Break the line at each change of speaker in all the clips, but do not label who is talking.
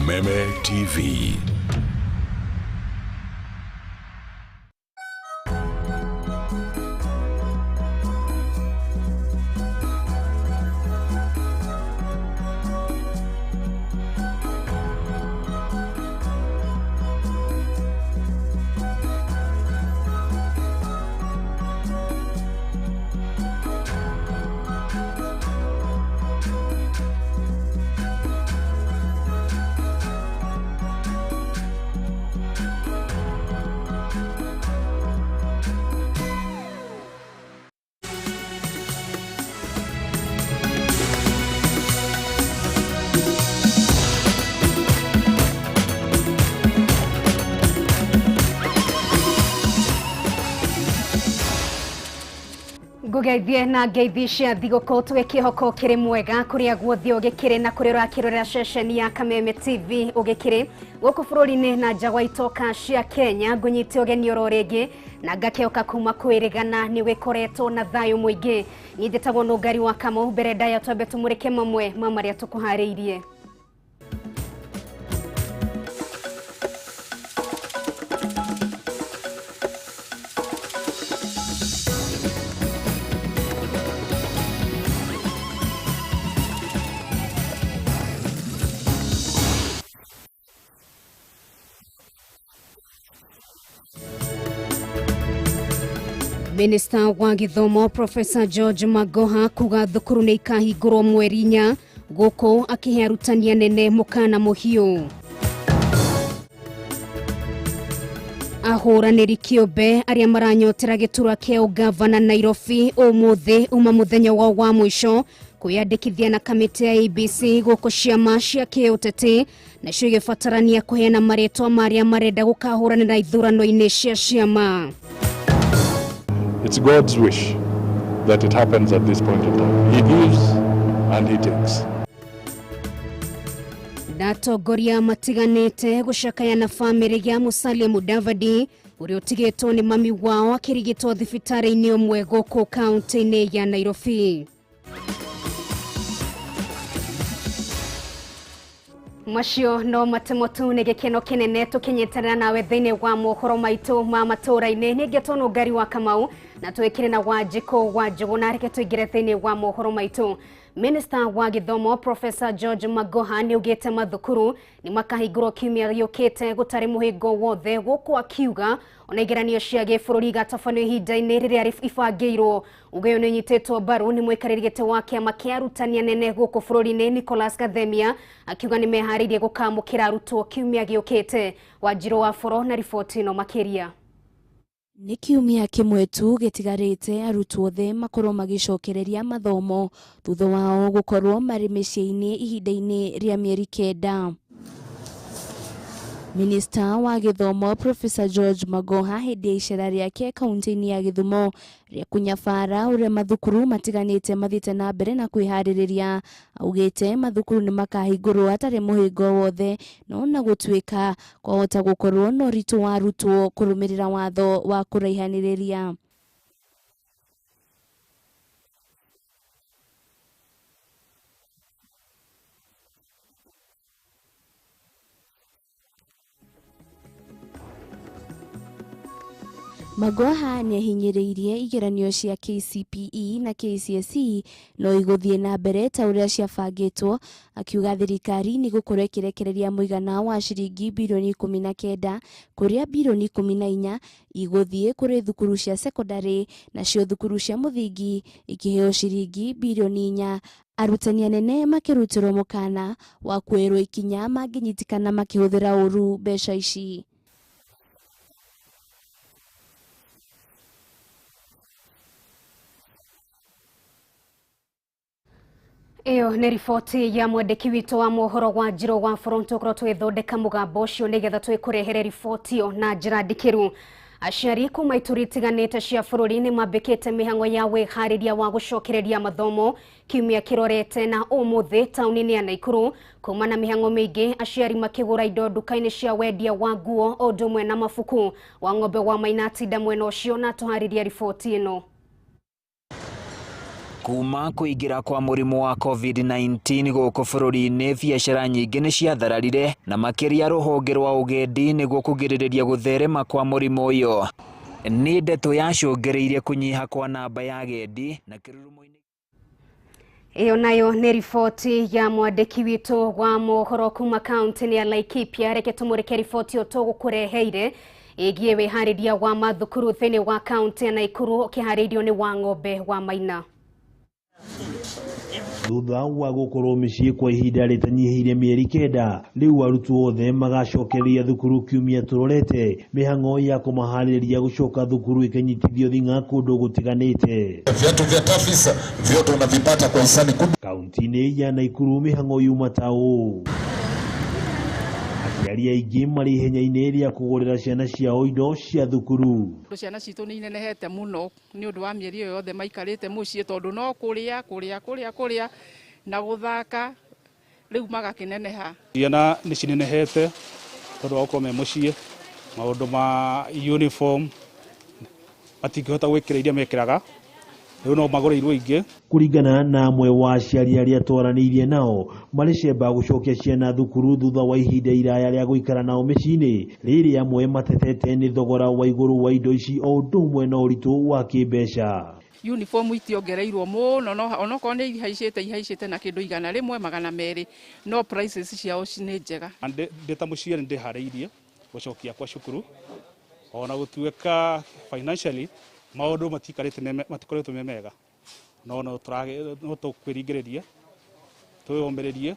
Kameme TV.
Ngugeithie na ngeithi cia thigũkũ twĩkĩhoko kĩrĩ mwega kũrĩa guothe ũgĩkĩrĩ na kũrĩa ũrakĩrorera ceceni ya Kameme TV ũgĩkĩrĩ gũkũ bũrũri-inĩ na nja wa itoka cia Kenya. Ngũnyite ũgeni oro rĩngĩ na ngakĩoka kuma kwĩrĩgana nĩ wĩkoretwo na thayũ mũingĩ. Niĩ njĩtagwo Nũngari wa Kamau. Mbere ndaya twambe tũmũrĩke mamwe ma marĩa tũkũharĩirie. Minista wa gĩthomo Professor George Magoha kuga thukuru nĩ ikahingũrwo mweri 4 gũkũ akĩhe arutani anene mũkana mũhiũ. Ahũranĩri kĩũmbe arĩa maranyotera gĩturwa kĩa ũgavana Nairobi ũmũthĩ uma mũthenya wao wa mũico kwĩyandĩkithia na kamĩtĩ ya ABC gũkũ ciama cia kĩũteti nacio igĩbatarania kũheana marĩtwa ma arĩa marenda gũkahũranĩra ithurano-inĩ cia ciama.
It's God's wish that it happens at this point in time. He gives and he takes.
Ndatongoria matiganĩte gũcakaya na bamĩrĩ ya Musalia Mudavadi ũrĩa ũtigĩtwo nĩ mami wao akĩrigitwo thibitarĩ-inĩ ũmwe gũkũ kaunti-inĩ ya Nairobi. Macio no matemo tu nĩ gĩkeno kĩnene tũkĩnyitanĩra nawe thĩinĩ wa mohoro maitũ ma matũra-inĩ. Nĩ ngetwo Nũngari wa Kamau na twĩkĩre na Wanjikũ wa Njũgũna. Reke tũingĩre thĩinĩ wa mohoro maitũ. Minista wa gĩthomo Professor George Magoha nĩ augĩte mathukuru nĩ makahingũrwo kiumia gĩũkĩte gũtarĩ mũhĩngo wothe, gũkũ akiuga ona igeranio cia gĩbũrũri igatabanio ihinda-inĩ rĩrĩa ibangĩirwo. Uge ũyũ nĩ ũnyitĩtwo mbaru nĩ mũikarĩri gĩtĩ wa kĩama kĩa arutani anene gũkũ bũrũri-inĩ Nicholas Gathemia akiuga nĩ meharĩirie gũkamũkĩra arutwo kiumia gĩũkĩte. Wanjirũ wa Boro na riboti ĩno makĩria.
Nĩ kiumia kĩmwe tu gĩtigarĩte arutwo othe makorwo magĩcokereria mathomo thutha wao gũkorwo marĩ mĩciĩ-inĩ ihinda-inĩ rĩa mĩeri 9. Minista wa gĩthomo Professor George Magoha hĩndĩ ya icera rĩake kaunti-inĩ ya Gĩthumo rĩa kũnyabara ũrĩa mathukuru matiganĩte mathiĩte na mbere na kwĩharĩrĩria, augĩte mathukuru nĩ makahingũrwo hatarĩ mũhĩngo wothe, no na gũtuĩka kwahota gũkorwo na ũritũ wa arutwo kũrũmĩrĩra watho wa kũraihanĩrĩria. Magoha nĩahinyĩrĩirie igeranio cia KCPE na KCSE no igũthiĩ na mbere ta ũrĩa ciabangĩtwo, akiuga thirikari nĩ gũkorwo ĩkĩrekereria mũigana wa ciringi birioni 19 kũrĩa birioni 14 igũthiĩ kũrĩ thukuru cia sekondarĩ nacio thukuru cia mũthingi ikĩheo ciringi birioni 4. Arutani anene makĩrutĩrwo mũkana wa kuoerwo ikinya mangĩnyitikana makĩhũthĩra ũru mbeca ici.
Ĩyo nĩ riboti ya mwandĩki witũ wa mohoro wa Njirũ wa Boro. Tũkorwo tũgĩthondeka mũgambo ũcio nĩgetha twĩkũrehere riboti ĩyo na njĩra ndikĩru. Aciari kuma ituri itiganĩte cia bũrũri nĩ mambĩkĩte mĩhang'o ya wĩharĩria wa gũcokereria mathomo kiumia kĩrorete na ũmũthĩ taũni-inĩ ya Naikuru. Kuma na mĩhang'o mĩingĩ, aciari makĩgũra indo nduka-inĩ cia wendia wa nguo o ũndũ ũmwe na mabuku. Wa ng'ombe wa Maina atinda mwena ũcio na tũharĩria riboti ĩno.
Kuma kuingira kwa murimu wa COVID-19 guku bururi-ini, biacara nyingi ni ciathararire na makiria ruhonge rwa ugendi niguo kugiririria gutherema kwa murimu uyu. Ni ndeto yacũngĩrĩirie kunyiha kwa namba ya agendi na kĩrurumo-inĩ.
Iyo nayo nĩ riboti ya mwandĩki witũ wa mohoro kuma kaunti ya Laikipia. Reke tũmũrĩke riboti ĩyo tũgũkũreheire ĩgiĩ wĩharĩria wa mathukuru thĩinĩ wa kaunti ya Nakuru, ũkĩharĩirio nĩ Wang'ombe wa Maina.
Thutha wa gukorwo mĩciĩ kwa ihinda rĩtanyihĩire mĩeri 9, rĩu arutwo othe magacokereria thukuru kiumia tũrorete, mĩhang'o ya kũmaharĩrĩria gũcoka thukuru ĩkĩnyitithio thing'a kũndũ gũtiganĩte.
Viatu vya Tafisa vyote unavipata kwa hisani kubwa.
Kaunti-inĩ ya Nakuru mĩhang'o yuma ta ũũ. Aciari aingĩ marĩ ihenya-inĩ rĩa kũgũrĩra ciana ciao indo cia thukuru.
Ciana citũ nĩ inenehete mũno nĩ ũndũ wa mĩeri ĩyo yothe maikarĩte mũciĩ, tondũ no kũrĩa kũrĩa kũrĩa kũrĩa na gũthaka, rĩu magakĩneneha.
Ciana nĩ cinenehete tondũ wa gũkorwo me mũciĩ, maũndũ ma uniform matingĩhota gwĩkĩra iria mekĩraga, rĩu no magũrĩirwo ingĩ.
Kũringana na amwe wa aciari arĩa twaranĩirie nao, marĩ cemba gũcokia ciana thukuru thutha wa ihinda iraya rĩa gũikara nao mĩciĩ-inĩ, rĩrĩ amwe matetete nĩ thogora wa igũrũ wa indo ici o ũndũ ũmwe na ũritũ wa kĩmbeca.
Uniform itiongereirwo mũno, no onokorwo nĩ ihaicĩte ihaicĩte na kĩndũ 100 200, no prices ciao nĩ njega.
Ndĩ ta mũciari ndĩharĩirie gũcokia kwa cukuru, ona gũtuĩka financially maũndũ matikoretwo me mega, no no tũkwĩringĩrĩria twĩyũmĩrĩrie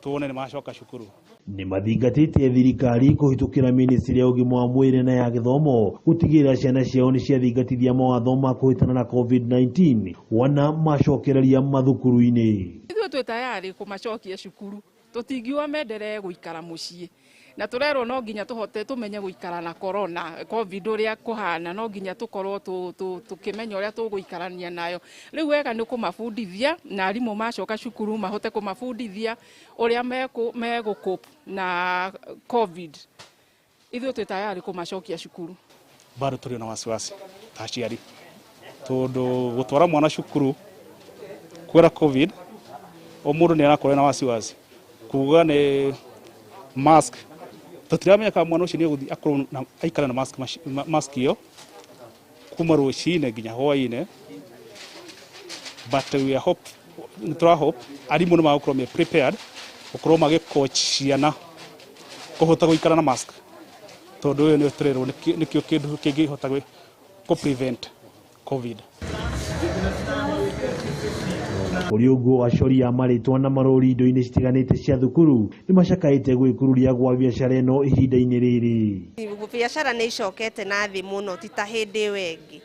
tuone nĩ macoka cukuru.
Nĩ mathingatĩte thirikari kũhĩtũkĩra ministry ya ũgima wa mwĩrĩ na ya gĩthomo gũtigĩrĩra ciana ciao nĩ ciathingatithia mawatho ma kũhĩtana na COVID-19 wana macokereria mathukuru-inĩ.
Ithuĩ twĩ tayarĩ kũmacokia cukuru, tũtingiuga menderee gũikara mũciĩ, na tũrerwo no nginya tũhote tũmenye gũikara na corona covid ũrĩa kũhana, no nginya tũkorwo tũkĩmenya ũrĩa tũgũikarania nayo. Rĩu wega nĩ kũmabundithia na arimũ macoka cukuru mahote kũmabundithia ũrĩa megũcope na covid. Ithuĩ twĩ tayarĩ kũmacokia cukuru.
Bado tũrĩ na wasiwasi ta aciari, tondũ gũtwara mwana cukuru kwĩra covid, o mũndũ nĩ arakorwo na wasiwasi kuga nĩ mask, tũtiramenya kana mwana ũcio nĩ egũthiĩ akorwo na aikare na mask ĩyo kuma rũcinĩ nginya hwaĩ-inĩ, but we are hope, nĩ tũra hope arimũ nĩ magũkorwo me prepared gũkorwo magĩ coach ciana kũhota gũikara na mask, tondũ ũyũ nĩ tũrerwo nĩkĩo kĩndũ kĩngĩhota kũ prevent covid.
Kũrĩ ũguo acori a marĩtwa na marũri indo-inĩ citiganĩte cia thukuru nĩ macakaĩte gwĩkururia gwa biacara ĩno ihinda-inĩ rĩrĩ.
Biacara nĩ icokete na thĩ mũno ti ta hĩndĩ ĩyo ĩngĩ.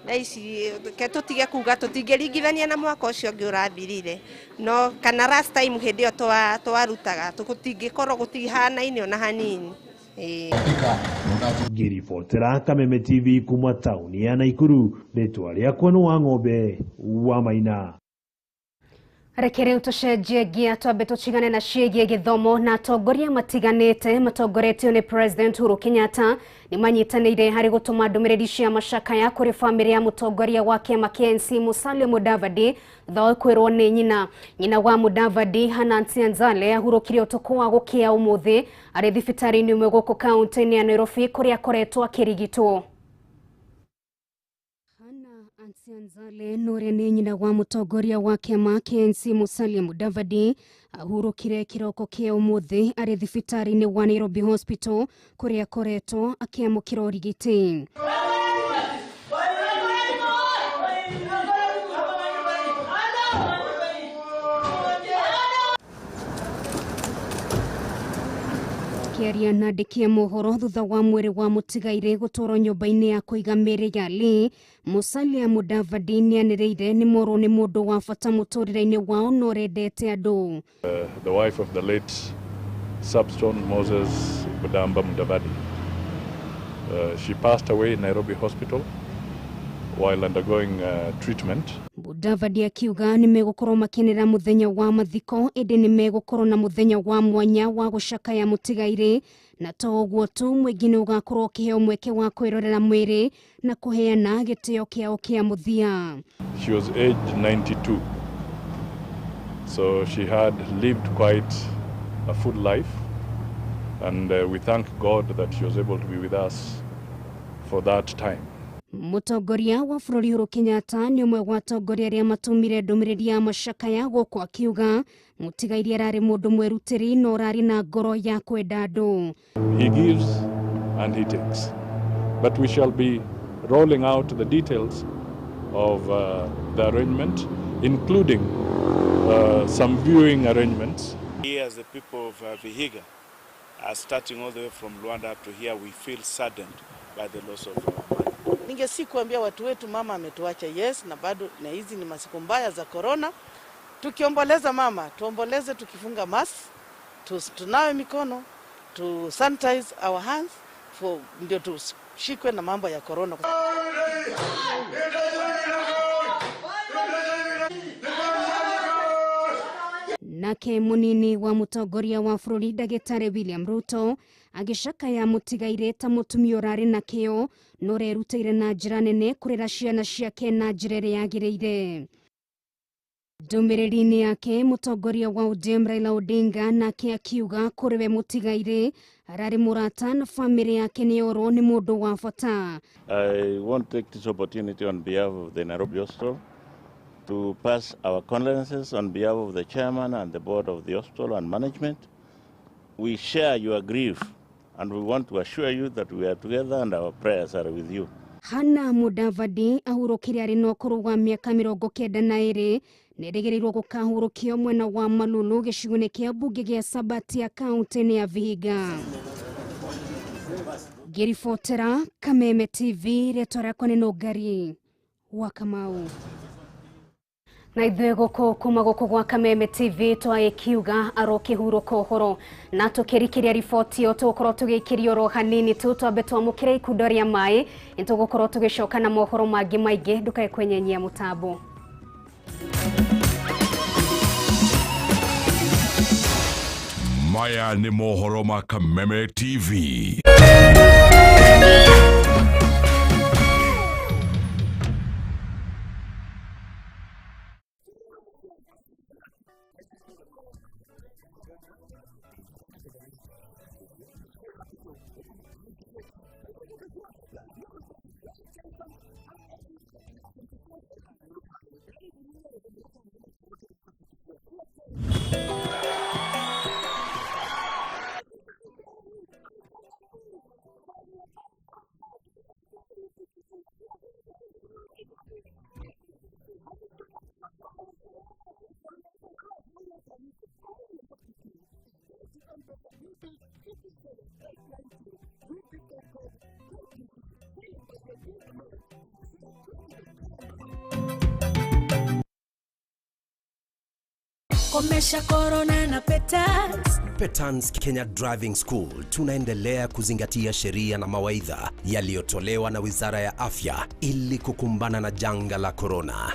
Thaa ici ke tũtige kuga tũtingĩringithania na mwaka ũcio ũngĩ ũrathirire, no kana last time hĩndĩ ĩyo twarutaga tũtingĩkorwo gũtihanaine ona hanini.
Ngĩribotera Kameme TV kuma taũni ya Nakuru, rĩtwa rĩakwa nĩ Wang'ombe wa Maina.
Reke rĩu tũcenjie ngia twambe tũtigane na ciĩgiĩ gĩthomo. Na atongoria matiganĩte matongoretio nĩ President Uhuru Kenyatta nĩ manyitanĩire harĩ gũtũma ndũmĩrĩri cia macakaya kũrĩ bamĩrĩ ya mũtongoria wa kĩama kĩa ANC Musalia Mudavadi thutha wa kwĩrwo nĩ nyina. Nyina wa Mudavadi Hannah Ntianzale ahurũkire ũtukũ wa gũkĩa ũmũthĩ arĩ thibitarĩ-inĩ ĩmwe gũkũ kaunti-inĩ ya Nairobi kũrĩa akoretwo akĩrigitwo. Ntianzale nũrĩa nĩ nyina wa mũtongoria wa kĩama kĩa ANC Musalia Mudavadi ahurũkire kĩroko kĩa ũmũthĩ arĩ thibitarĩ-inĩ wa Nairobi Hospital kũrĩa akoretwo akĩamũkĩra ũrigiti. Akĩaria na andĩki a mohoro thutha wa mwĩrĩ wa mũtigairĩ gũtwarwo nyũmba-inĩ ya kũiga mĩĩrĩ ya Lee, Musalia Mudavadi nĩanĩrĩire nĩ morwo nĩ mũndũ wa bata mũtũrĩre-inĩ wao na ũrendete andũ.
The wife of the late Samson Moses Budamba Mudavadi. She passed away in Nairobi Hospital while undergoing treatment.
Mudavadi akiuga nimegũkorwo makenera muthenya wa mathiko ĩndĩ nimegũkorwo na muthenya wa mwanya wa gũcakaya mũtigairĩ na to ũguo tu mũingĩ nĩ ũgakorwo ũkĩheo mweke wa kwĩrorera mwĩrĩ na kũheana gĩtĩo kĩao kĩa mũthia.
She was aged 92, so she had lived quite a full life, and we thank God that she was able to be with us for that time.
Mũtongoria wa bũrũri Uhuru Kenyatta nĩ ũmwe wa atongoria arĩa matũmire ndũmĩrĩri ya macakaya gũkũ akiuga mũtigairĩ ararĩ mũndũ mwerutĩri na ũrarĩ na ngoro ya kwenda andũ.
He gives and he takes, but we shall be rolling out the details of the arrangement, including some viewing arrangements.
We as the people of Vihiga are starting all the way from Luanda up to here, we feel saddened by the loss of our mother.
Ningesi kuambia watu wetu mama ametuacha, yes, na bado na hizi ni masiku mbaya za corona. Tukiomboleza mama, tuomboleze tukifunga mask, tunawe mikono, tu sanitize our hands for ndio tushikwe na mambo ya corona.
Nake munini wa mutongoria wa bũrũri Ndagĩtarĩ William Ruto agĩcakaya mũtigairĩ ta mũtumia ũrarĩ na kĩo na ũrerutĩire na njĩra nene kũrera ciana ciake na njĩra ĩrĩa yagĩrĩire. Ndũmĩrĩri-inĩ yake mũtongoria wa ODM Raila Odinga nake akiuga kũrĩ we mũtigairĩ ararĩ mũrata na bamĩrĩ yake nĩyorwo nĩ mũndũ wa bata.
I want to take this opportunity on behalf of the Nairobi Hospital to pass our condolences on behalf of the chairman and the board of the hospital and management. We share your grief and we want to assure you that we are together and our prayers are with you.
Hana Mudavadi ahurũkire arĩ na ũkũrũ wa mĩaka 92 nĩerĩgĩrĩirwo gũkahurũkio mwena wa Malulu gĩcigo-inĩ kĩa mbunge gĩa Sabatia kaunti-inĩ ya Vihiga. Ngĩribotera Kameme TV, rĩtwa rĩakwa nĩ Nũngari wa Kamau. Na ithuĩ gũkũ kuma gũkũ gwa Kameme TV twagĩkiuga arokĩhurũka ũhoro na tũkĩrikĩria riboti ĩyo tũgũkorwo tũgĩikĩrio oro hanini tu twambe twamũkĩre ikundo rĩa maĩ nĩtũgũkorwo tũgĩcoka na mohoro mangĩ maingĩ ndũkae kwenyenyia mũtambo.
Maya nĩ mohoro ma Kameme TV.
Komesha corona na Petans.
Petans Kenya Driving School tunaendelea kuzingatia sheria na mawaidha yaliyotolewa na Wizara ya Afya ili kukumbana na janga la corona.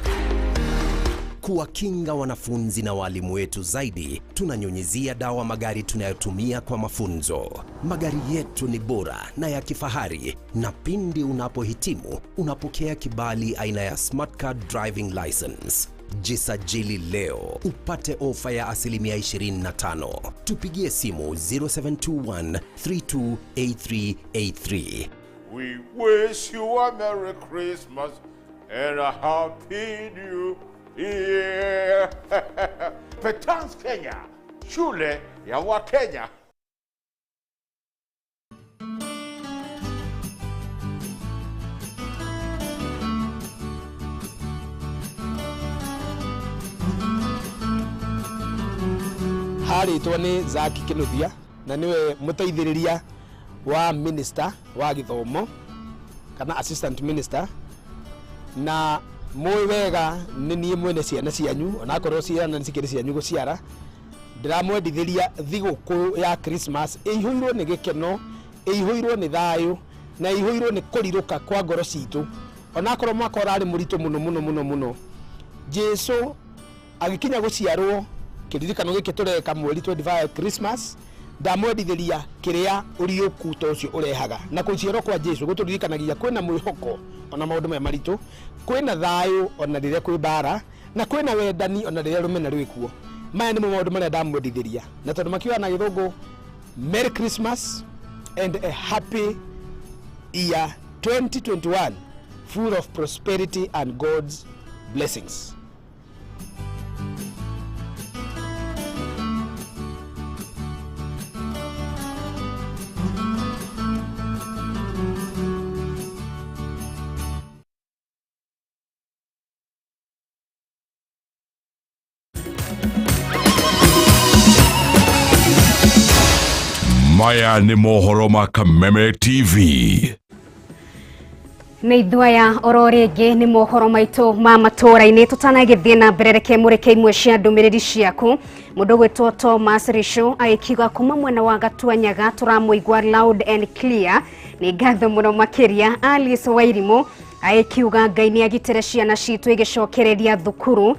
Kuwakinga wanafunzi na walimu wetu zaidi, tunanyunyizia dawa magari tunayotumia kwa mafunzo. Magari yetu ni bora na ya kifahari, na pindi unapohitimu unapokea kibali aina ya Smart Card Driving License. Jisajili leo upate ofa ya 25%. Tupigie simu 0721 328383.
We wish you a Merry Christmas and a Happy New Year. Petans Kenya, shule ya Wakenya.
Harĩtwo nĩ Zaki Kinuthia na niwe mũteithĩrĩria wa minister wa gĩthomo kana assistant minister, na mũĩ wega nĩ niĩ mwene ciana cianyu, onakorwo ciana nĩ cikĩrĩ cianyu gũciara. Ndĩramwendithĩria thigũkũ ya Christmas ĩihũirwo nĩ gĩkeno, ĩihũirwo nĩ thayũ na ĩihũirwo nĩ kũrirũka kwa ngoro citũ Onakorwo mwaka ũrarĩ mũritũ mũno mũno mũno mũno, Jesu agĩkinya gũciarwo, kĩririkano gĩkĩ tũreka mweri 25 Christmas, ndamwendithĩria kĩrĩa ũriũku ta ũcio ũrehaga. Na kũciarwo kwa Jesu gũtũririkanagia kwĩna mwĩhoko ona maũndũ maya maritũ, kwĩna thayũ ona rĩrĩa kwĩ mbara, na kwĩna wendani ona rĩrĩa rũmena rwĩkuo. Maya nĩmo maũndũ marĩa ndamwendithĩria, na tondũ makiuga na gĩthũngũ Merry Christmas and a happy year 2021 full of prosperity and God's blessings.
Maya nĩ mohoro ma Kameme TV.
Nĩ ithuaya oro rĩngĩ nĩ mohoro maitũ ma matũũra-inĩ. Tũtanagĩthiĩ na mbere, reke mũreke imwe cia ndũmĩrĩri ciaku. Mũndũ gwĩtwo Thomas Rishu agĩkiuga kuma mwena wa Gatuanyaga tũramũigua loud and clear, nĩ ngatho mũno makĩria. Alice Wairimũ agĩkiuga Ngai nĩ agitĩre ciana citũ igĩcokereria thukuru.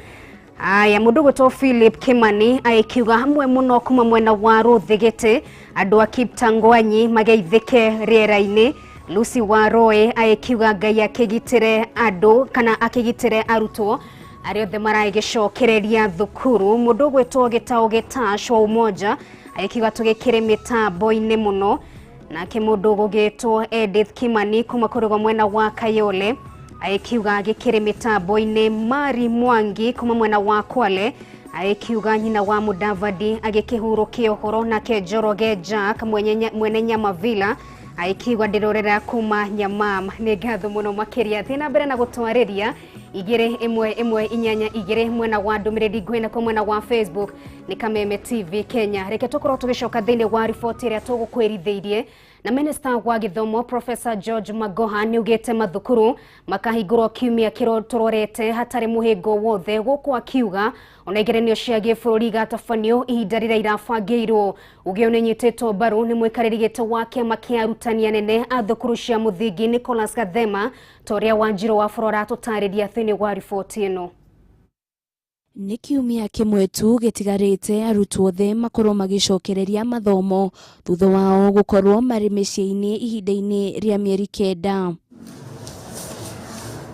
Aya, mũndũ gwĩtwo Philip Kimani agĩkiuga hamwe mũno kuma mwena wa Rũthigĩtĩ, andũ a Kiptangwanyi mageithĩke rĩera-inĩ. Lucy Waroe agĩkiuga Ngai akĩgitĩre andũ kana akĩgitĩre arutwo arĩa othe maragĩcokereria thukuru. Mũndũ ũgwĩtwo Gĩtaũ Gĩtash wa Umoja agĩkiuga tũgĩkĩre mĩtambo-inĩ mũno. Nake mũndũ ũgũgĩtwo Edith Kimani kuma kũrĩgwo mwena wa Kayole agĩkiuga gĩkĩrĩ mĩtambo-inĩ. Mari Mwangi kuma mwena wa Kwale agĩkiuga nyina wa Mudavadi agĩkĩhurũkia ũhoro. Nake Njoroge Jack mwene Nyama Villa agĩkiuga ndĩrorera kuma Nyamam, nĩ ngatho mũno makĩria. Thiĩ na mbere na gũtwarĩria 21182 mwena wa ndũmĩrĩri nguhĩ, na kwa mwena wa Facebook nĩ Kameme TV Kenya. Reke tũkorwo tũgĩcoka thĩinĩ wa riboti ĩrĩa tũgũkwĩrithĩirie. Na Minista wa gĩthomo Professor George Magoha nĩaugĩte mathukuru makahingũrwo kiumia tũrorete hatarĩ mũhĩngo wothe, gũkũ akiuga ona igeranio cia gĩbũrũri igatabanio ihinda rĩrĩa irabangĩirwo. Uge ũyũ nĩũnyitĩtwo mbaru nĩ mũikarĩri gĩtĩ wa kĩama kĩa arutani anene a thukuru cia mũthingi Nicholas Gathema, ta ũrĩa Wanjirũ wa Bũrũra atũtarĩria thĩinĩ wa riboti ĩno.
Nĩ kiumia kĩmwe tu gĩtigarĩte arutwo othe makorwo magĩcokereria mathomo thutha wao gũkorwo marĩ mĩciĩ-inĩ ihinda-inĩ rĩa mĩeri 9.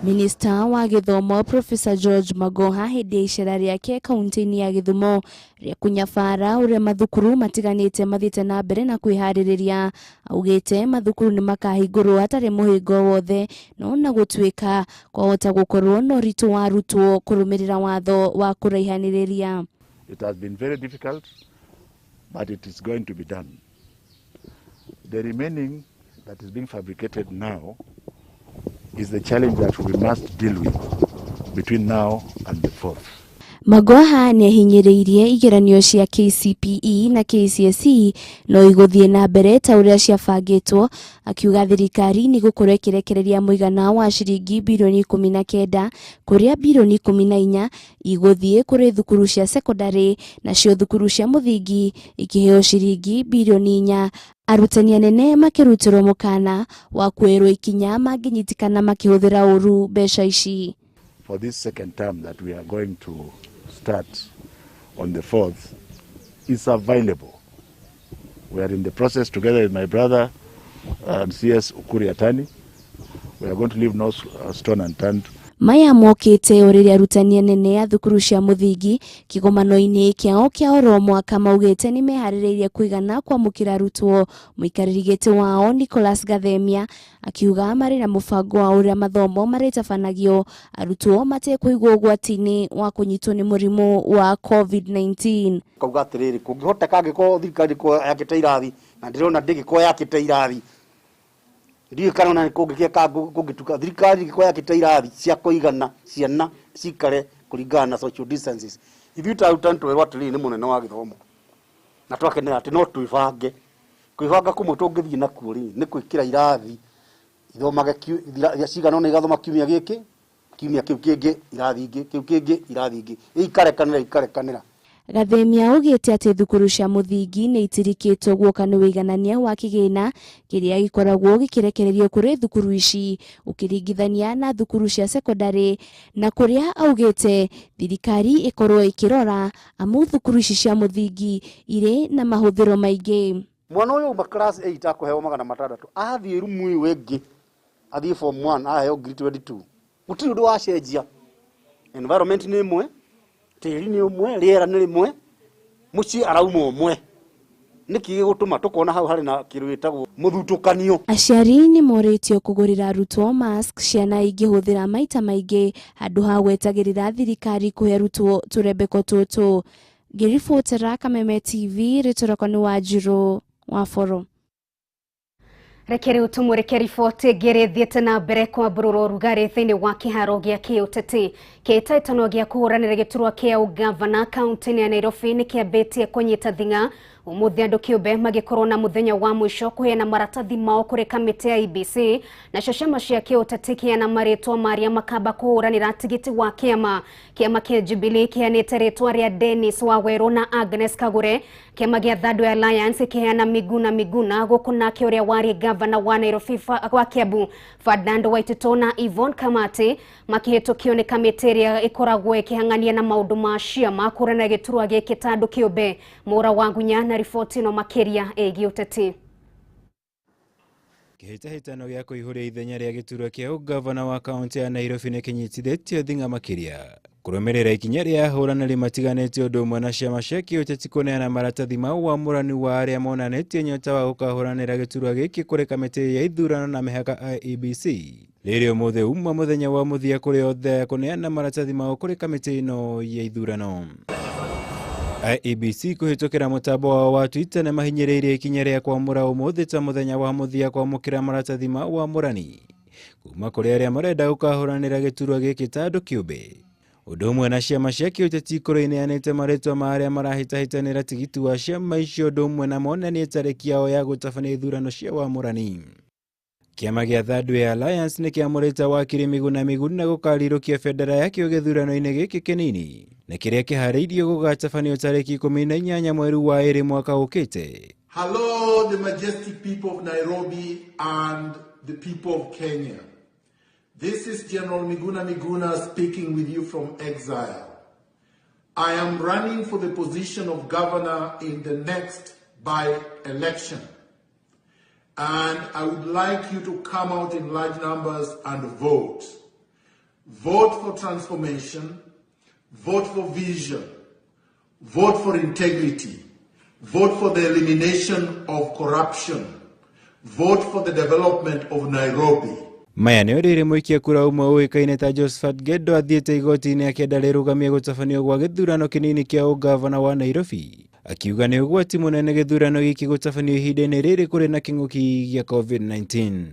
Minista wa gĩthomo Professor George Magoha hĩndĩ ya icera rĩake kaunti-inĩ ya Gĩthumo rĩa kũnyabara ũrĩa mathukuru matiganĩte mathiĩte na mbere na kwĩharĩrĩria, augĩte mathukuru nĩ makahingũrwo hatarĩ mũhĩngo wothe, no na gũtuĩka kwahota gũkorwo na ũritũ wa arutwo kũrũmĩrĩra watho wa kũraihanĩrĩria.
It has been very difficult, but it is going to be done. The remaining that is being fabricated now is the challenge that we must deal with between now and the 4th.
Magoha nĩahinyĩrĩirie igeranio cia KCPE na KCSE no igũthiĩ na mbere ta ũrĩa ciabangĩtwo, akiuga thirikari nĩ gũkorwo ĩkĩrekereria mũigana wa ciringi birioni 19, kũrĩa birioni 14 igũthiĩ kũrĩ thukuru cia cekondarĩ nacio thukuru cia mũthingi ikĩheo ciringi birioni 4. Arutani anene makĩrutĩrwo mũkana wa kuoerwo ikinya mangĩnyitikana makĩhũthĩra ũru mbeca ici.
For this second term that we are going to start on the 4th is available. We are in the process together with my brother and CS Ukur Yatani. We are going to leave no stone unturned.
Maya mokĩte o rĩrĩa arutani anene a thukuru cia mũthingi kĩgomano-inĩ kĩao kĩa oro mwaka maugĩte nĩ meharĩrĩirie kũigana kwamũkĩra arutwo. Mũikarĩri gĩtĩ wao Nicholas Gathemia akiuga marĩ na mũbango wa ũrĩa mathomo marĩtabanagio arutwo matekũigwo ũgwati-inĩ wa kũnyitwo nĩ mũrimũ wa COVID-19.
Kauga atĩrĩrĩ, kũngĩhoteka angĩkorwo thirikari yakĩte irathi, na ndĩrona ndĩngĩkorwo yakĩte irathi, ndiũĩ kana ona kũngĩkĩka kũngĩtuka thirikari ĩngĩkorwo yakĩte irathi cia kũigana ciana cikare kũringana na social distances. Ithuĩ ta arutani twerwo atĩrĩrĩ nĩ mũnene wa gĩthomo, na twakenera atĩ no twĩbange. Kwĩbanga kũmwe tũngĩthiĩ nakuo rĩ, nĩ gwĩkĩra irathi ithomage cigana ũna igathoma kiumia gĩkĩ, kiumia kĩu kĩngĩ irathi ingĩ, kĩu kĩngĩ irathi ingĩ, ikarekanĩra ikarekanĩra.
Gathemia augĩte atĩ thukuru cia mũthingi nĩ itirikĩtwo guoka nĩ wĩiganania wa kĩgĩna kĩrĩa gĩkoragwo gĩkĩrekererio kũrĩ thukuru ici ũkĩringithania na thukuru cia sekondarĩ, na kũrĩa augĩte thirikari ĩkorwo ĩkĩrora amu thukuru ici cia mũthingi irĩ na mahũthĩro maingĩ.
Mwana ũyũ auma class 8 akũheo 600, athiĩ rumu ĩyo ĩngĩ athiĩ form 1 aheo 22,000. Gũtirĩ ũndũ wacenjia, environment nĩ ĩmwe, tĩri nĩ ũmwe, rĩera nĩ rĩmwe, mũciĩ arauma ũmwe. Nĩkĩ gĩgũtũma tũkona hau harĩ na kĩndũ gĩtagwo mũthutũkanio?
Aciari nĩ morĩtio kũgũrĩra arutwo mask ciana ingĩhũthĩra maita maingĩ handũ ha gwetagĩrĩra thirikari kũhe arutwo tũrembeko tũtũ. Ngĩribotera Kameme TV, rĩtwa rĩakwa nĩ Wanjirũ wa Boro.
Reke rĩu tũmũrĩke riboti ĩngĩ ĩrĩa ĩthiĩte na mbere kwambũrũra ũrugarĩ thĩinĩ wa kĩharo gĩa kĩũteti. Kĩhĩtahĩtano gĩa kũhũranĩra gĩturwa kĩa ũgavana kaunti-inĩ ya Nairobi nĩ kĩambĩtie kũnyita thing'a. Ũmũthĩ andũ kĩũmbe magĩkorwo na mũthenya wa mũico kũheana maratathi mao kũrĩ kamĩtĩ ya IEBC, nacio ciama cia kĩũteti kĩheana marĩtwa ma arĩa makamba kũhũranĩra tigiti wa kĩama. Kĩama kĩa Jubilee kĩheanĩte rĩtwa rĩa Dennis Wawerũ na Agnes Kagure. Kĩama gĩa Third Way Alliance kĩheana Miguna Miguna, gũkũ nake ũrĩa warĩ gavana wa Nairobi wa Kiambu Ferdinand Waititu na Yvonne Kamati makĩhĩtũkio nĩ kamĩtĩ ĩrĩa ĩkoragwo ĩkĩhang'ania na maũndũ ma ciama kũhũranĩra gĩturwa gĩkĩ ta andũ kĩũmbe. Mũra wa Ngunya na riboti ĩno makĩria ĩgiĩ ũteti.
Kĩhĩtahĩtano gĩa kũihũria ithenya rĩa gĩturwa kĩa ũgavana wa kaunti ya Nairobi nĩ kĩnyitithĩtio thing'a makĩria kũrũmĩrĩra ikinya rĩa ahũranĩri matiganĩte ũndũ ũmwe na ciama cia kĩũteti kũneana maratathi ma ũamũrani wa arĩa monanĩtie nyota wa gũkahũranĩra gĩturwa gĩkĩ kũrĩ kamĩtĩ ya ithurano na mĩhaka IEBC. Rĩrĩ ũmũthĩ uma mũthenya wa mũthia kũrĩ othe kũneana maratathi mao kũrĩ kamĩtĩ ĩno ya ithurano. IEBC kũhĩtũkĩra mũtambo wao wa Twitter nĩ mahinyĩrĩirie ikinya rĩa kwamũra ũmũthĩ ta mũthenya wa mũthia kwamũkĩra maratathi ma ũamũrani kuma kũrĩ arĩa marenda gũkahũranĩra gĩturwa gĩkĩ ta andũ kĩũmbe. Ũndũ ũmwe na ciama cia kĩũteti ikorwo ineanĩte marĩtwa ma arĩa marahĩtahĩtanĩra tigiti wa ciama icio ũndũ ũmwe na monanie tarĩki yao ya gũtabania ithurano cia wamũrani. Kĩama gĩa Third Way Alliance nĩ kĩamũrĩte wakiri Miguna Miguna gũkarirũkia bendera yakĩo gĩthurano-inĩ gĩkĩ kĩnini na kĩrĩa kĩharĩirio gũgatabanio tarĩki 18 mweri wa 2 mwaka ũkĩte.
Hello, the majestic people of Nairobi and the people of Kenya. This is General Miguna Miguna speaking with you from exile. I am running for the position of governor in the next by-election. And I would like you to come out in large numbers and vote. Vote for transformation, vote for vision, vote for integrity, vote for the elimination of corruption, vote for the development of Nairobi.
Maya nĩ rĩrĩ mũikia kura ũmwe ũĩkaine ta Josephat Gendo athiĩte igoti-inĩ akĩenda rĩrũgamie gũtabanio gwa gĩthurano kĩnini kĩa ũgavana wa Nairobi, akiuga nĩ ũgwati mũnene gĩthurano gĩkĩ gũtabanio ihinda-inĩ rĩrĩ kũrĩ na kĩng'ũki gĩa COVID-19.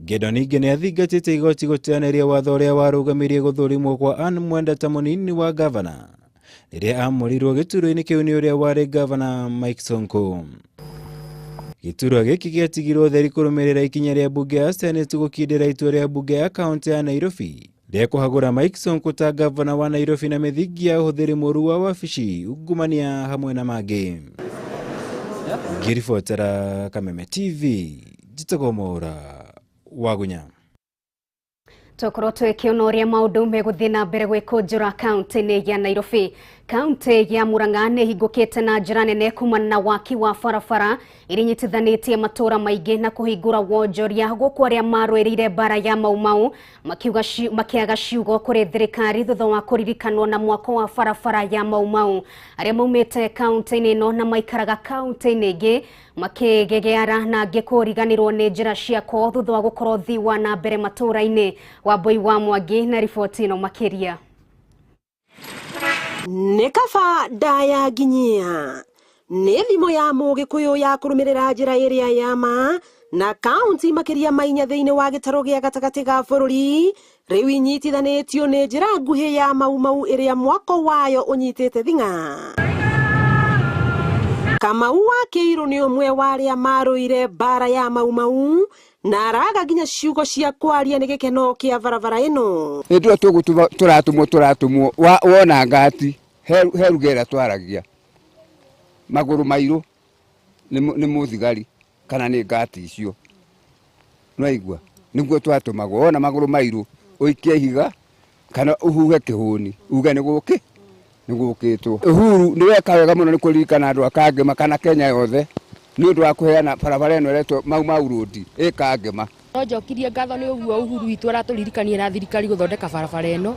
Gendo ningĩ nĩ athingatĩte igoti gũteanĩria watho ũrĩa warũgamirie gũthũrimwo kwa Anne Mwenda ta mũnini wa gavana rĩrĩa amũrirwo gĩturwa-inĩ kĩu nĩ ũrĩa warĩ gavana Mike Sonko. Gĩturwa gĩkĩ gĩatigirwo theri kũrũmĩrĩra ikinya rĩa mbunge ya Senate gũkindĩra itua rĩa mbunge ya kaunti ya Nairobi rĩa kũhagũra Mike Sonko ta gavana wa Nairobi na mĩthingi ya ũhũthĩri mũũru wa wabici, ungumania hamwe na mangĩ. Ngĩribotera Kameme TV, njĩtagwo Mwaũra wa Gunya.
Tũkorwo twĩkĩona ũrĩa maũndũ megũthiĩ na mbere gwĩkũnjũra kaunti-inĩ ya Nairobi. Kaunti ya Murang'a nĩ ĩhingũkĩte na njĩra nene kumana na waki wa barabara iria inyitithanĩtie matũũra maingĩ na kũhingũra wonjoria gũkũ arĩa marũĩrĩire mbara ya Mau Mau makĩaga ciugo kũrĩ thirikari thutha wa kũririkanwo na mwako wa barabara ya Mau Mau. Arĩa maumĩte kaunti-inĩ ĩno na maikaraga kaunti-inĩ ĩngĩ makĩgegeara na angĩ kũriganĩrwo nĩ njĩra cia kwao thutha wa gũkorwo ũthii wa na mbere matũũra-inĩ. Wambui wa Mwangi na riboti ĩno makĩria.
Nĩ kaba ndaya nginyia nĩ thimo ya mũgĩkũyũ ya kũrũmĩrĩra njĩra ĩrĩa ya ma na kaunti makĩria ma inya thĩinĩ wa gĩtarũ gĩa gatagatĩ ga bũrũri rĩu inyitithanĩtio nĩ njĩra nguhĩ ya Mau Mau ĩrĩa mwako wayo ũnyitĩte thing'a. Kamau wa Kĩirũ nĩ ũmwe wa arĩa marũire mbara ya Mau Mau na araga nginya ciugo cia kwaria nĩ gĩkeno kĩa barabara ĩno.
Nĩ tũratũmwo wona ngati
He ruga ĩrĩa twaragia magũrũ mairũ nĩ mũthigari kana nĩ ngati icio. Nĩwaigua? Nĩguo twatũmagwo wona magũrũ mairũ ũikie ihiga kana ũhuhe kĩhũni uge nĩ gũkĩ nĩ gũkĩtwo. Uhuru nĩ weka wega mũno nĩ kũririkana andũ a Kangema kana Kenya yothe nĩ ũndũ wa kũheana barabara ĩno ĩretwo Mau Mau Road ĩ Kangema.
No njokirie ngatho nĩ ũguo Uhuru witũ aratũririkania na thirikari gũthondeka barabara ĩno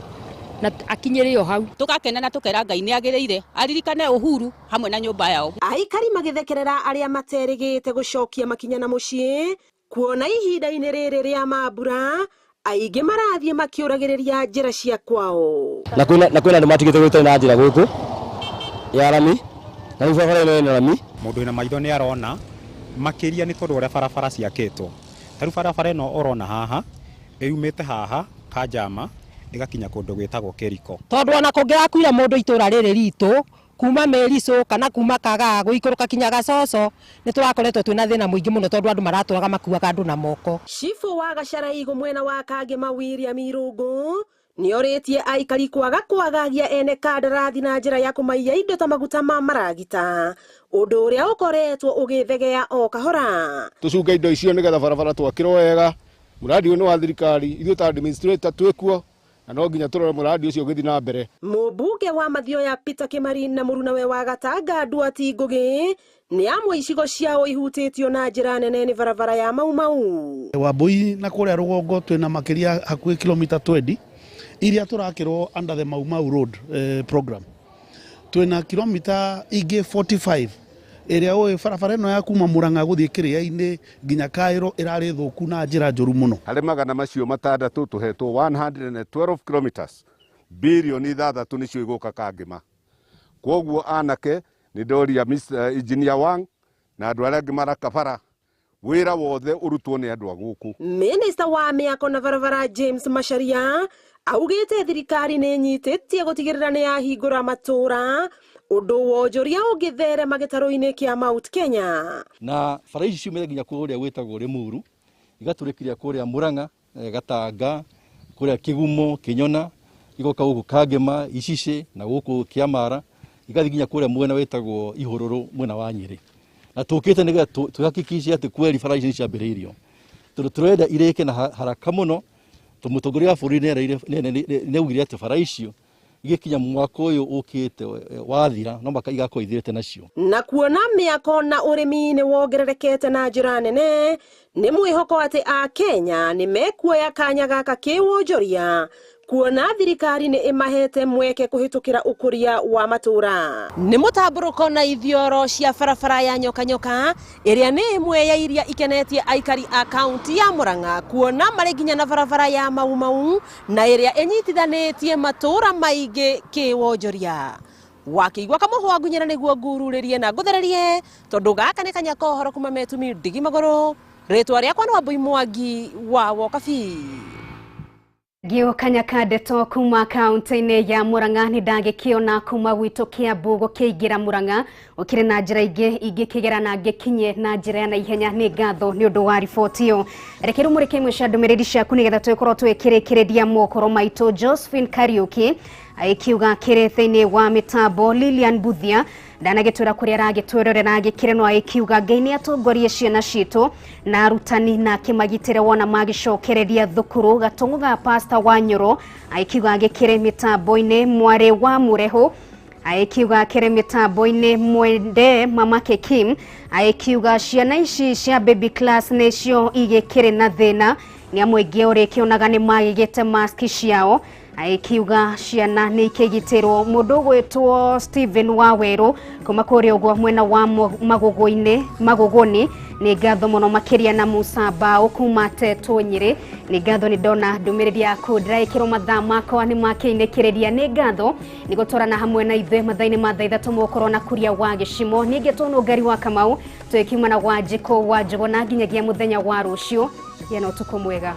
na akinyĩre o hau.
Tũgakena na tũkera Ngai nĩ agĩrĩire aririkane Uhuru hamwe na nyũmba yao.
Aikari magĩthekerera arĩa materĩgĩte gũcokia makinya na mũciĩ kuona ihinda-inĩ rĩrĩ rĩa mambura aingĩ marathiĩ makĩũragĩrĩria njĩra cia kwao.
Na kwĩna andũ matigĩte gwĩtwo na njĩra gũkũ ya rami na rĩu barabara ĩno ĩna rami.
Mũndũ wĩna maitho nĩ arona makĩria nĩ tondũ ũrĩa barabara ciakĩtwo. Ta rĩu barabara ĩno ũrona haha ĩumĩte haha Kanjama ĩgakinya kũndũ gwĩtagwo Kĩriko.
Tondũ ona kũngĩrakuire mũndũ itũra rĩrĩ ritũ kuma Merico kana kuma Kagaa gũikũrũka kinya Gacoco nĩ tũrakoretwo twĩna thĩna mũingĩ mũno tondũ andũ maratũraga makuaga andũ na moko.
Cibũ wa Gacaraigũ mwena wa Kangema William Irũngũ nĩorĩtie aikari kwaga kwagagia ene kandarathi na njĩra ya kũmaiya indo ta maguta ma maragita ũndũ ũrĩa ũkoretwo ũgĩthegea o kahora.
Tũcunge indo icio nĩgetha barabara twakĩrwo wega. Mũradi ũyũ nĩ wa thirikari, ithuĩ ta administrator twĩkuo na no nginya tũrore mũradi ũcio ũgĩthiĩ na mbere.
Mũmbunge wa Mathioya Peter Kimari na mũrunawe wa Gatanga Nduati Ngũgĩ nĩ amwe icigo ciao ihutĩtio na njĩra nene nĩ barabara ya Mau Mau.
Wambui na kũrĩa rũgongo twĩna makĩria hakuhĩ kilomita 20 iria tũrakĩrwo under the Mau Mau Road program. Twĩna kilomita ingĩ 45 ĩrĩa ũĩ barabara ĩno ya kuma Murang'a gũthiĩ Kĩrĩa-inĩ nginya Kaĩro ĩrarĩ thũku na njĩra njũru mũno.
Harĩ 606 tũhetwo 112 kilometers bilioni 6 nĩcio igũka Kangema. Kwoguo anake nĩ ndoria Engineer Wang na andũ arĩa angĩ maraka bara wĩra wothe ũrutwo nĩ andũ a gũkũ.
Minista wa mĩako na barabara James Macharia augĩte thirikari nĩ ĩnyitĩtie gũtigĩrĩra nĩ yahingũra matũũra ũndũ wonjoria ũngĩtherema gĩtarũ-inĩ kĩa Mount Kenya.
Na bara ici ciumĩte nginya kũrĩa gwĩtagwo Limuru igatũrĩkĩria kũrĩa Murang'a, Gatanga, kũrĩa Kĩgumo, Kĩnyona, igoka gũkũ Kangema, Icicĩ na gũkũ Kĩamara, igathiĩ nginya kũrĩa mwena wĩtagwo Ihũrũrũ mwena wa Nyĩrĩ. Na tũkĩte nĩgetha tũhakikice atĩ kweri bara ici nĩ ciambĩrĩirio tondũ tũrenda irĩke na haraka mũno tondũ mũtongoria wa bũrũri nĩaugire atĩ bara icio igĩkinya mwaka ũyũ ũkĩte wathira no maka igakorwo ithirĩte nacio.
Na kuona mĩako na ũrĩmi nĩ wongererekete na njĩra nene nĩ mwĩhoko atĩ Akenya nĩ mekuoya kanya gaka kĩwonjoria kuona thirikari nĩ ĩmahete mweke kũhĩtũkĩra ũkũria wa matũũra. Nĩ mũtambũrũko na ithioro cia barabara ya Nyoka Nyoka ĩrĩa nĩ ĩmwe ya iria ikenetie aikari a kaunti ya Murang'a kuona marĩ nginya na barabara ya Mau Mau na ĩrĩa ĩnyitithanĩtie matũũra maingĩ kĩwonjoria. Wakĩigua kamũhwa ngunyĩra nĩguo ngururĩrie na ngũthererie tondũ gaka nĩ kanya kohoro kuma metumi ndigi magũrũ. Rĩtwa rĩakwa nĩ Wambui Mwangi wa Wokabi.
Gĩũkanya ndeto kuma kaunti-inĩ ya Murang'a nĩ ndagĩkĩona kuma gwitũ Kiambu gũkĩingĩra Murang'a ũkĩrĩ na njĩra ingĩ ingĩkĩgera na ngĩkinye na njĩra ya naihenya. Nĩ ngatho nĩ ũndũ wa riboti ĩyo. Reke rĩu mũrĩke imwe cia ndũmĩrĩri ciaku nĩgetha tũgĩkorwo twĩkĩrĩkĩrĩria mohoro maitũ. Josephine Kariuki agĩkiuga kĩrĩ thĩinĩ wa mĩtambo. Lilian Buthia ndanagĩtwĩra kũrĩa aragĩtwĩrorera agĩkĩre no agĩkiuga Ngai nĩ atongorie ciana citũ na arutani na akĩmagitĩre wona magĩcokereria thukuru. Gatũng'ũ ga Pastor wa Nyoro agĩkiuga agĩkĩre mĩtambo-inĩ. Mwarĩ wa Mũrehu agĩkiuga akĩrĩ mĩtambo-inĩ. Mwende Mamake Kim agĩkiuga ciana ici cia baby class nĩcio igĩkĩrĩ na thĩna nĩ amwe aingĩ ũrĩkĩonaga nĩ magĩgĩte maski ciao. Agĩkiuga ciana nĩ ikĩgitĩrwo. Mũndũ ũgwĩtwo Stephen Wawerũ kuma kũrĩa ũguo mwena wa Magũgũni nĩ ngatho mũno makĩria, na Musa Bao kuma Tetũ Nyĩrĩ nĩ ngatho. Nĩ ndona ndũmĩrĩri yaku ndĩraĩkĩrwo mathaa makwa nĩ makĩinĩkĩrĩria. Nĩ ngatho nĩ gũtwarana hamwe na ithuĩ mathaa-inĩ ma thaa 3 mũgũkorwo na Kuria wa Gĩcimo. Ningĩ Nũngari wa Kamau twĩkiuma na Wanjikũ wa Njũgũna nginyagia mũthenya wa rũciũ. Gĩa na ũtukũ mwega.